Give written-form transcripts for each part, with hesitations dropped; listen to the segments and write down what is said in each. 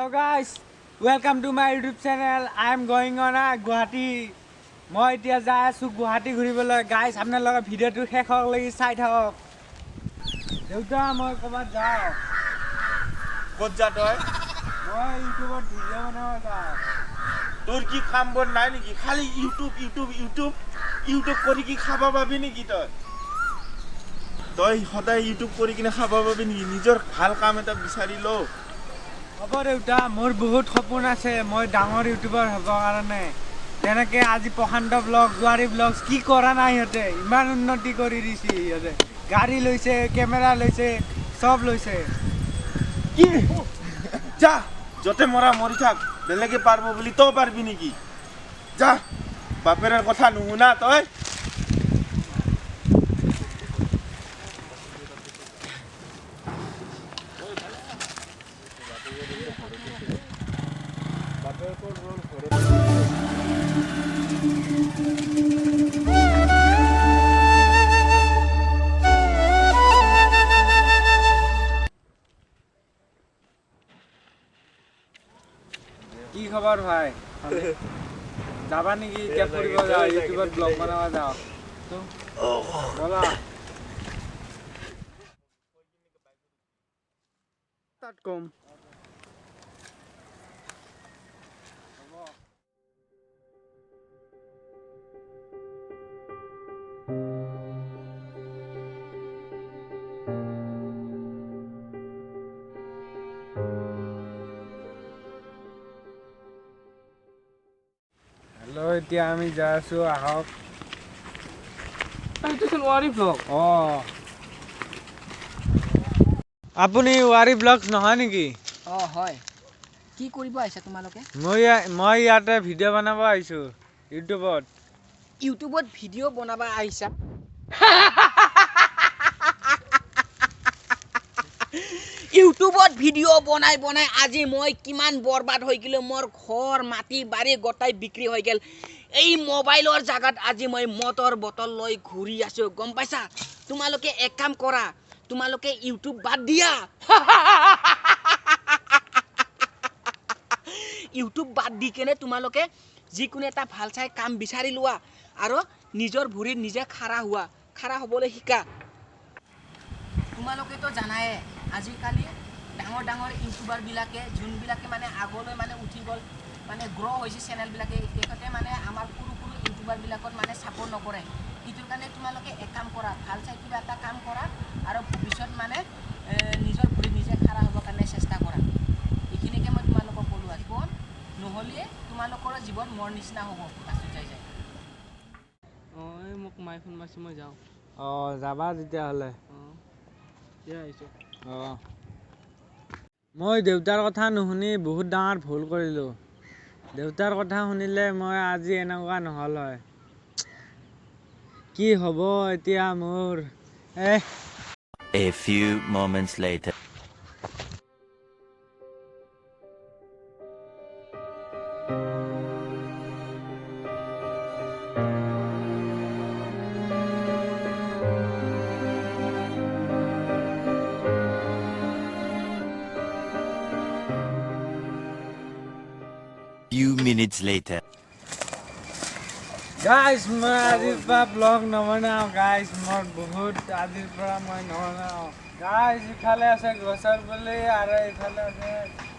Hello guys, welcome to my YouTube channel. I am going on a Guwahati. মই এতিয়া যাই আছোঁ গুৱাহাটী ঘূৰিবলৈ। গাইজ, আপোনালোকে ভিডিঅ'টো শেষলৈকে চাই থাকক। দেউতা, মই ক'ৰবাত যাওঁ। ক'ত যা তই? মই ইউটিউবত ভিডিঅ' বনাব যাওঁ। তোৰ কি কাম বন নাই নেকি? খালি ইউটিউব ইউটিউব ইউটিউব ইউটিউব কৰি কি খাব পাবি নেকি তই? তই সদায় ইউটিউব কৰি কিনে খাব পাবি নেকি? নিজৰ ভাল কাম এটা বিচাৰি ল। হ'ব দেউতা, মোৰ বহুত সপোন আছে মই ডাঙৰ ইউটিউবাৰ হ'ব কাৰণে। যেনেকৈ আজি প্ৰশান্ত ব্লগ, জোৱাৰী ব্লগ কি কৰা নাই সিহঁতে, ইমান উন্নতি কৰি দিছে সিহঁতে। গাড়ী লৈছে, কেমেৰা লৈছে, চব লৈছে। কি যা, য'তে মৰা মৰি থাক, বেলেগে পাৰিব বুলি তই পাৰিবি নেকি? যা, বাপেৰৰ কথা নুশুনা তই। কি খবৰ ভাই? যাবা নেকি এতিয়া ফুৰিব যাওঁ, ইউটিউবত ব্লগ বনাব যাওঁ? ব'লা। তাত কম। হেল্ল', এতিয়া আমি যাই আছোঁ, আহক। অঁ, আপুনি ৱাৰী ব্লগছ নহয় নেকি? অঁ হয়। কি কৰিব আহিছা তোমালোকে? মই ইয়াতে ভিডিঅ' বনাব আহিছোঁ ইউটিউবত। ইউটিউবত ভিডিঅ' বনাব আহিছা? ইউটিউবত ভিডিঅ' বনাই বনাই আজি মই কিমান বৰবাদ হৈ গ'লো। মোৰ ঘৰ মাটি বাৰী গোটাই বিক্ৰী হৈ গ'ল। এই মোবাইলৰ জাগাত আজি মই মদৰ বটল লৈ ঘূৰি আছোঁ, গম পাইছা? তোমালোকে এক কাম কৰা, তোমালোকে ইউটিউব বাদ দিয়া। ইউটিউব বাদ দি কেনে তোমালোকে যিকোনো এটা ভাল চাই কাম বিচাৰি লোৱা আৰু নিজৰ ভৰিত নিজে খাৰা হোৱা, খাৰা হ'বলৈ শিকা। তোমালোকেতো জানায়ে আজিকালি ডাঙৰ ডাঙৰ ইউটিউবাৰবিলাকে, যোনবিলাকে মানে আগলৈ মানে উঠি গ'ল, মানে গ্ৰ' হৈছে চেনেলবিলাকে, তেখেতে মানে আমাৰ সৰু সৰু ইউটিউবাৰবিলাকত মানে ছাপোৰ্ট নকৰে। সেইটোৰ কাৰণে তোমালোকে এক কাম কৰা, ভাল চাই কিবা এটা কাম কৰা আৰু ভৱিষ্যত মানে নিজৰ ভৰিত নিজে খাৰা হ'বৰ কাৰণে চেষ্টা কৰা। এইখিনিকে মই তোমালোকক ক'লোঁ। জীৱন নহ'লে তোমালোকৰ জীৱন মোৰ নিচিনা হ'ব লাষ্টত যাই যায়। অঁ, এই মোক মায়ে ফোন মাৰিছে, মই যাওঁ। অঁ, যাবা তেতিয়াহ'লে। অঁ, দিয়া আহিছোঁ। অঁ, মই দেউতাৰ কথা নুশুনি বহুত ডাঙৰ ভুল কৰিলোঁ। দেউতাৰ কথা শুনিলে মই আজি এনেকুৱা নহ'ল হয়। কি হ'ব এতিয়া মোৰ? A few moments later. Few minutes later. Guys, মই আজিৰ পৰা ব্লগ নবনাওঁ। গাইজ, মই বহুত আজিৰ পৰা মই নবনাওঁ। গাইজ, ইফালে আছে গছৰ পুলি আৰু ইফালে আছে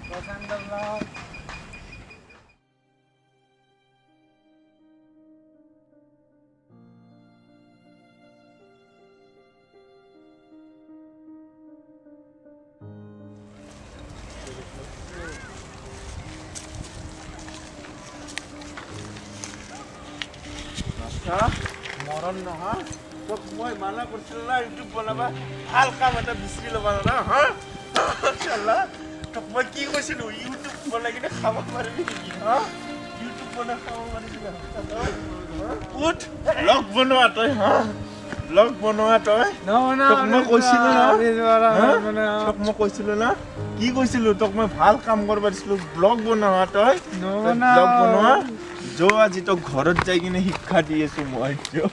প্ৰশান্ত ব্লগ। মৰণ নহয়, তোক মই মানা কৰিছিলো না ইউটিউব বনাবা, ভাল কাম এটা বিচাৰি ল'বা না। হা চালা, তোক মই কি কৈছিলো? ইউটিউব বনাই কিনে খাব পাৰিবি নেকি? হা, ইউটিউব বনাই খাব পাৰিবি? উঠ, ব্লগ বনোৱা তই। হা, ব্লগ বনোৱা তই। তোক মই কৈছিলো না, তোক মই কৈছিলো না, কি কৈছিলো তোক? মই ভাল কাম কৰিব দিছিলো, ব্লগ বনোৱা তই, ব্লগ বনোৱা। যো, আজি তোক ঘৰত যাই কিনে শিক্ষা দি আছো মই। যো।